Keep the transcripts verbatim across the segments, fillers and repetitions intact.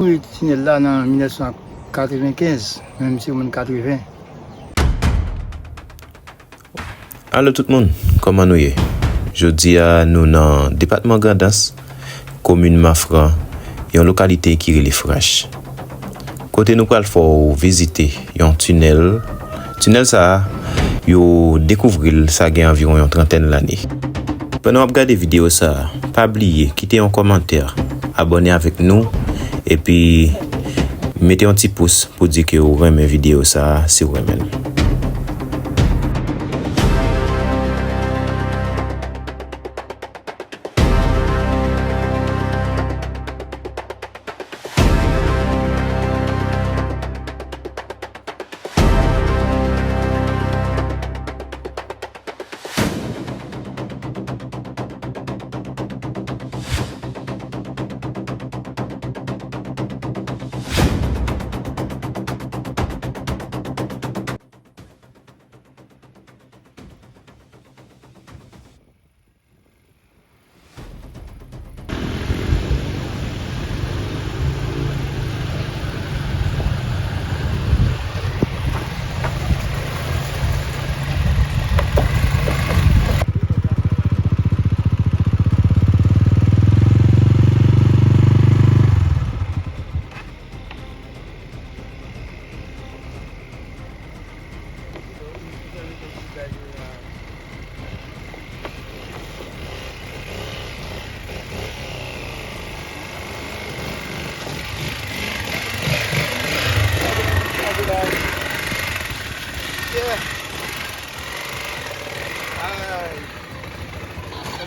Wi, tinèl la nan mil nèf san katrevenkenz, menm se moun katreven. Alo tout moun, kòman nou ye? Jodi a nou nan depatman Grandans, komin Mafran, yon lokalite ki rele Frach. Kote nou pral fè w vizite yon tinèl. Tinèl sa a, yo dekouvri l sa gen anviwon yon trantèn lane. Pandan w ap gade videyo sa a, pa bliye kite yon kòmantè, abòne avèk nou, epi mete yon ti pous pou di ke w renmen videyo sa a, si w renmen l.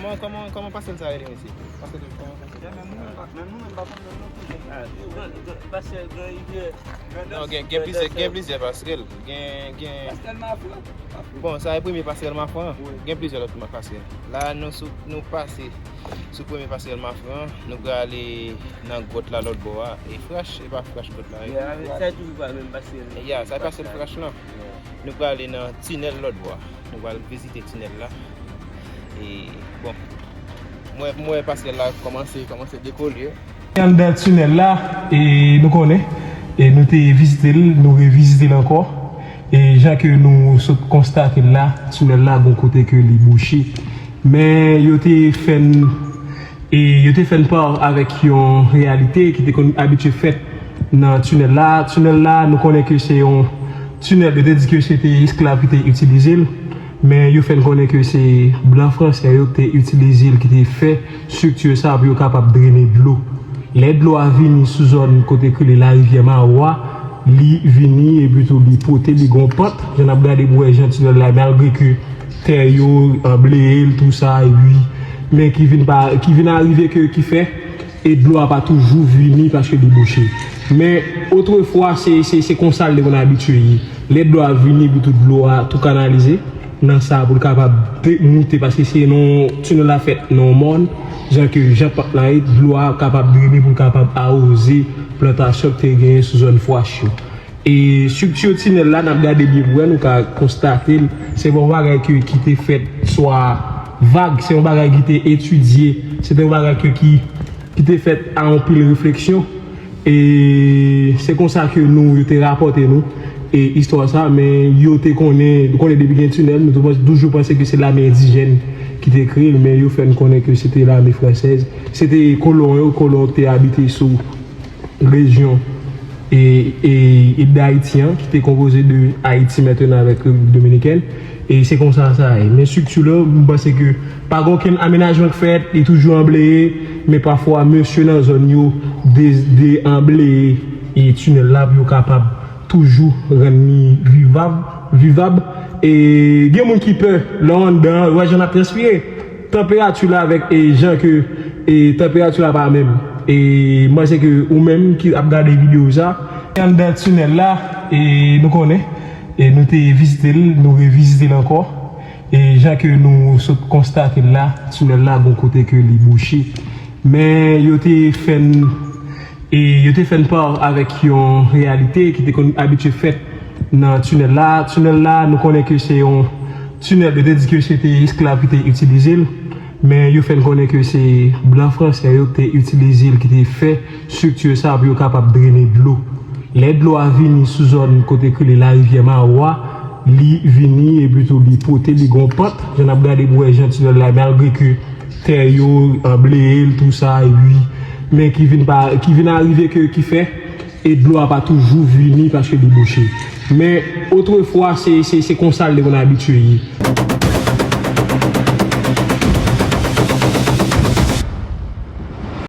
Kòman, kòman, kòman pasèl sa rele, mesye? Pasèl, kòman pasèl? Men nou menm pa, men nou menm pa konn non. Ah, gran, gran, pasèl Gran Rivyè. Non, gen, gen plizyè, gen plizyè pasèl. Gen, gen. Pasèl Mafran. Bon, sa e premye pasèl Mafran. Wi. Gen plizyè lòt ma-, pasèl. La, nou sou, nou pase sou premye pasèl Mafran. Nou prale nan gwòt la lòt bò a. E Frach, e pa Frach gwòt la, wi. Ya, sa e toujou pa menm pasèl. Ya, sa e pasèl Frach lan. Ya. Nou prale nan tinèl lòt bò a. Nou pral vizite tinèl la. E, bon, mwen, mwen pasèl la kòmanse, kòmanse dekole. Anndan tinèl la, e nou konnen, e nou te vizite l, nou revizite l ankò. E jan ke nou sot konstate l la, tinèl la gon kote ke li bouche. Men yo te fè n, e yo te fè n pa avèk yon reyalite ki te konn abitye fèt nan tinèl la. Tinèl la, nou konnen ke se yon tinèl, yo te di ke se te esklav ki te itilize l. Men yo fè n konnen ke se blan fransè yo ki te itilize l, ki te fè estrikti sa pou yo kapab drene dlo. Lè dlo a vini sou zòn kote k rele Larivyè Mawo a, li vini epi tou li pote, li gon pant. Jan n ap gade pou wè jan tinèl la, malgre ke tè yo anbleye l, tou sa, epi, men ki vin pa, ki vin arive ke, ki fè, e dlo a pa toujou vini paske li bouche. Men, otrefwa, se, se, se konsa l te konn abitye ye. Lè dlo a vini, epi tou dlo a tou kanalize nan sa pou l kapab te-, moute, paske se nan, tinèl la fèt nan yon mòn, jan ke jan pant la ye, dlo a kapab drene pou l kapab awoze plantasyon k te genyen sou zòn Frach yo. E estrikti tinèl la, n ap gade byen pou wè, nou ka konstate l, se pa yon bagay ki, ki te fèt swa vag, se yon bagay ki te etidye, se te yon bagay ki, ki, ki te fèt a anpil refleksyon. E se konsa ke nou, yo te rapòte nou, e istwa sa, men yo te konnen, nou konnen depi gen tinèl, nou te panse, toujou panse ke se lame endijèn ki te kreye l, men yo fè n konnen ke se te lame fransèz, se te kolon yo, kolon te abite sou rejyon e, e, e Dayiti an, ki te konpoze de Ayiti mentnan avèk Repiblik Dominikèn. E se konsa sa ye. Men estrikti la, m panse ke pa gen okenn amenajman k fèt, li toujou anbleye, men pafwa mesye nan zòn yo de-, deanbleye e tinèl la pou yo kapab toujou rann li vivab, vivab. E gen moun ki pè lè w anndan an, yo wè jan n ap transpire. Tanperati la avèk, e, jan ke, e, tanperati la pa menm. E m panse ke ou menm ki ap gade videyo sa, anndan tinèl la, e nou konnen, e nou te vizite l, nou revizite l ankò. E jan ke nou sot konstate l la, tinèl la gon kote ke li bouche. Men yo te fè n, e yo te fè n pa avèk yon reyalite ki te konn abitye fèt nan tinèl la. Tinèl la, nou konnen ke se yon tinèl, yo te di ke se te esklav ki te itilize l. Men yo fè n konnen ke se blan fransè yo ki te itilize l, ki te fè estrikti sa pou yo kapab drene dlo. Lè dlo a vini sou zòn kote k rele Larivyè Mawo a, li vini epi tou li pote, li gon pant. Jan n ap gade pou wè jan ti lòl la, malgre ke tè yo anbleye l, tou sa, epi, men ki vin pa, ki vin arive ke, ki fè, e dlo a pa toujou vini paske li bouche. Men, otrefwa, se, se, se konsa l te konn abitye ye.